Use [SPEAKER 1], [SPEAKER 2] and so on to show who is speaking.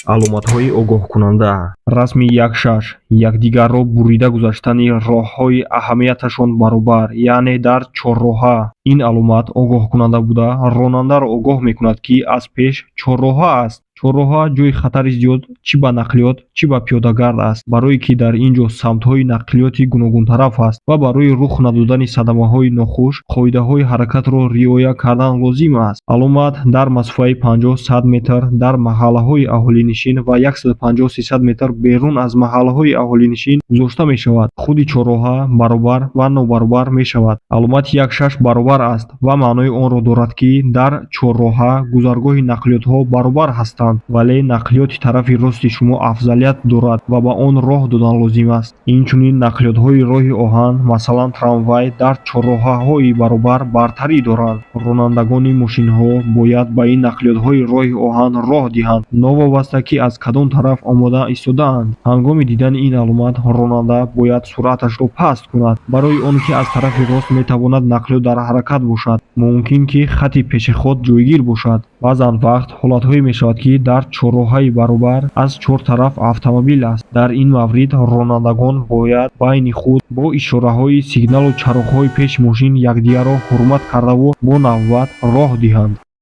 [SPEAKER 1] Аломатҳои огоҳкунанда. Расми 1.6. Якдигарро бурида гузаштани роҳҳои аҳамияташон баробар, яъне дар чорроҳа. Ин аломат огоҳкунанда буда, ронандаро огоҳ мекунад, ки аз пеш чорроҳа аст. Чорроҳа ҷойи хатари зиёд чӣ ба нақлиёт, чӣ ба пиёдагард аст, барое ки дар ин ҷо самтҳои нақлиёти гуногунтараф аст ва барои рух надодани садамаҳои нохуш қоидаҳои ҳаракатро риоя кардан лозим аст. Аломат дар масофаи 50-100 метр дар маҳаллаҳои аҳолинишин ва 150-300 метр берун аз маҳаллаҳои аҳолинишин гузошта мешавад. Худи чорроҳа баробар ва нобаробар мешавад. Аломати 1.6 баробар аст ва маънои онро дорад, ки дар чорроҳа гузаргоҳи нақлиётҳо баробар ҳастанд, вале нақлиёти тарафи рости шумо афзалият дорад ва ба он роҳ додан лозим аст. Инчунин, нақлиётҳои роҳи оҳан, масалан, трамвай, дар чорроҳаҳои баробар бартарӣ доранд. Ронандагони мошинҳо бояд ба ин нақлиётҳои роҳи оҳан роҳ диҳанд, новобаста ки аз кадом тараф омода истодаанд. Ҳангоми дидани ин аломат ронанда бояд суръаташро паст кунад, барои он ки аз тарафи рост метавонад нақлиёт дар ҳаракат бошад, мумкин ки хати пешеход ҷойгир бошад. Баъзан вақт ҳолатҳое мешавад, ки дар чорроҳаи баробар аз чор тараф автомобил аст. Дар ин маврид ронандагон бояд байни худ бо ишораҳои сигналу чароғҳои пеши мошин якдигарро ҳурмат кардаву бо навбат роҳ диҳанд.